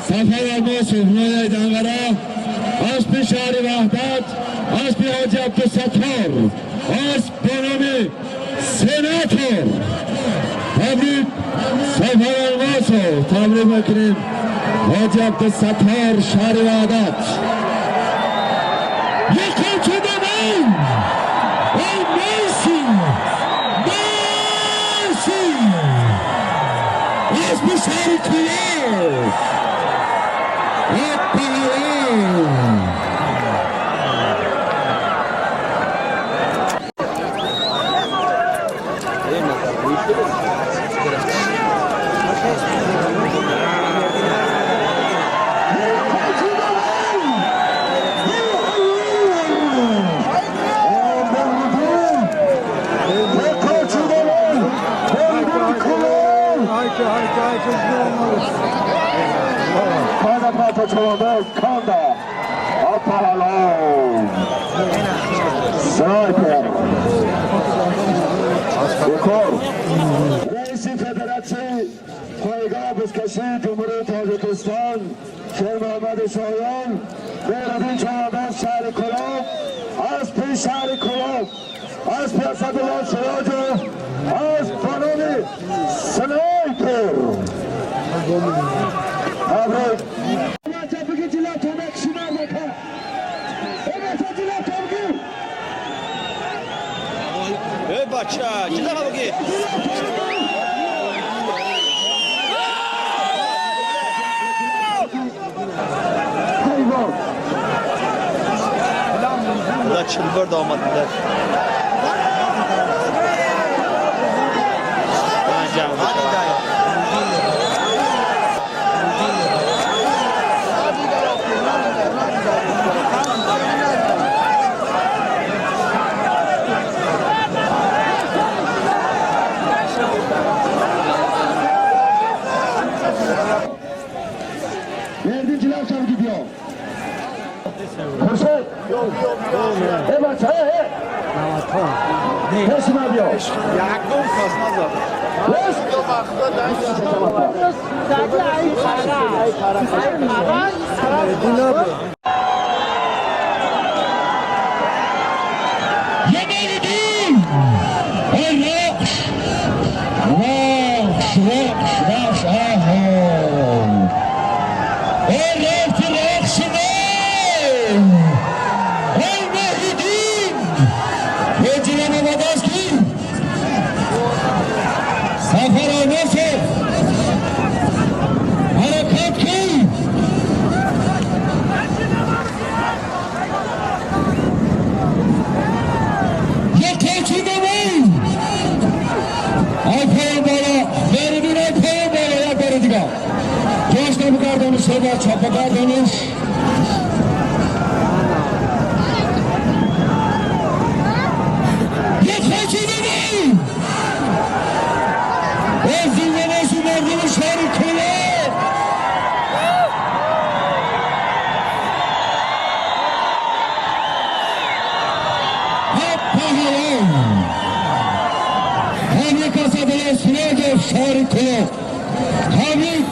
Сафар Алмосов, ноҳияи Данғара, аспи шаҳри Ваҳдат, аспи Ҳоҷи Абдусаттор, асп бо номи Сенатор. Табрик, Сафар Алмосов, табрик мекунем. Ҳоҷи Абдусаттор, шаҳри Ваҳдат. Якончудамон! Ой, Месси! Месси! Аспи шаҳри Кӯлоб! Оппа! Kanda Apalon Снайпер Рекорд. Раиси Федератсияи пойгоҳ бузкашии Ҷумҳурии Тоҷикистон Шермуҳаммади Шоён, Меҳриддин чавандоз, шаҳри Кӯлоб, аспи шаҳри Кӯлоб, аспи Асадулло Сироҷов, асп ба номи Снайпер. Табрик. Бача, бигӣ, ҷилав мекши, мардака. Э, бача, ҷилав бигӣ. Эй, бача, ҷилава бигӣ. Ҳайвон. Да чилбир омадиlar. Меҳриддин, ҷилав бигӣ, биё. Хуршед. Э, бача, э, э. Пеши ман биё. Ягон кас назад. Бес. Ямолиддин! Ой, Рахш! Рахш, Рахш, Рахш, аҳо! Ой, рафти Рахши нав! Ой, Меҳриддин! Ҳоҷирама ба даст гир! Сафар Алмосов! Ҳаракат кун! Якочи давай! Ай, поён боло! Меҳриддин, ай, поён боло, як бори дигар! Ҷошта бигардониш, бача, бигардониш! Якочи давай! Ой, зинда боши, мардуми шаҳри Кӯлоб! Ҳаппаҳалон! Табрик, Асадулло Сироҷов, шаҳри Кӯлоб! Табрик!